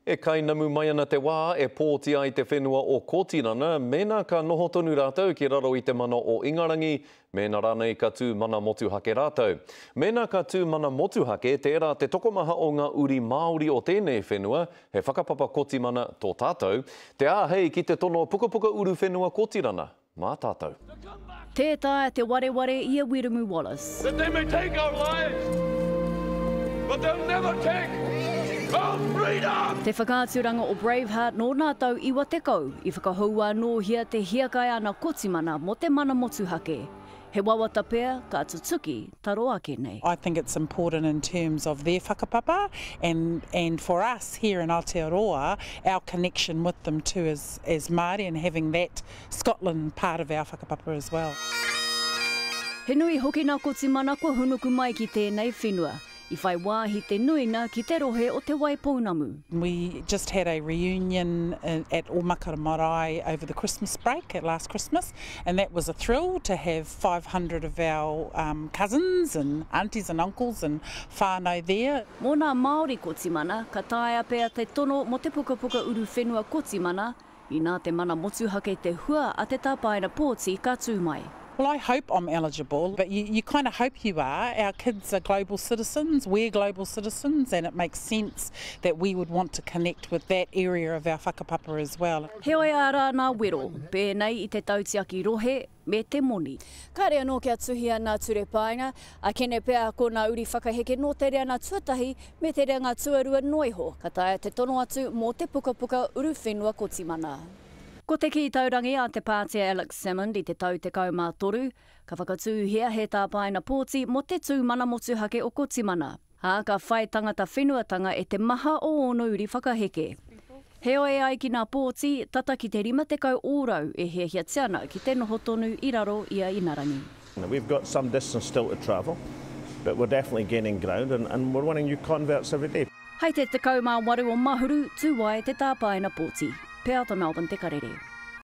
E kainamu mai ana te wā e pōti ai te whenua o Kotirana mēnā ka noho tonu rātou ki raro i te mana o Ingarangi, mēnā rānei ka tū mana motuhake rātou. Mēnā ka tū mana motuhake, tērā te tokomaha o ngā uri Māori o tēnei whenua, he whakapapa Kotimana tō tātou, te āhei ki te tono pukapuka uruwhenua Kotirana. Mā tātou. Tē taea te wareware i a Wiremu Wallace. That they may take our lives, but they'll never take our freedom! Te whakaaturanga o Braveheart nō nā tau 90 i whakahoua anōhia te hiakai ana Kotimana mō te mana motuhake. He wawata pea ka tutuki taro ake nei. I think it's important in terms of their whakapapa and and for us here in Aotearoa our connection with them too as as Māori and having that Scotland part of our whakapapa as well. He nui hoki nā Kotimana kua hunuku mai ki tēnei whenua. I whai wāhi te nuinga ki te rohe o Te Waipounamu. We just had a reunion at Omakara Marae over the Christmas break at last Christmas and that was a thrill to have 500 of our um, cousins and aunties and uncles and whānau there. Mō nā Māori Kotimana, ka taea pea te tono mō te pukapuka uruwhenua Kotimana Inā te mana motuhake te hua a te tāpaera pōti ka tū mai. Well I hope I'm eligible, but you, you kind of hope you are. Our kids are global citizens, we're global citizens, and it makes sense that we would want to connect with that area of our whakapapa as well. Heoi arā nā wero, pēnei i te tautiaki rohe me te moni. Kāre anō kia tuhia nā ture paenga, akene pea ko nā uri whakaheke nō te reanga tuatahi me te reanga tuarua noa iho ka taea te tono atu mō te pukapuka uruwhenua Kotimana. Ko te kī taurangi a te Pāti a Alex Salmond i te tau 13, ka whakatūhia he tāpaena pōti mō te tū mana motuhake o Kotimana. Ā, ka whai tangata whenuatanga e te maha o ōna uri whakaheke. Heoi e ai ki nā pōti, tata ki te 50 ōrau e hiahiatia ana ki te noho tonu i raro i a Inarangi. We've got some distance still to travel, but we're definitely gaining ground and, and we're winning new converts every day. Hei te 18 o Mahuru, tū ai te tāpaena pōti. Peata Melbourne Te Karere.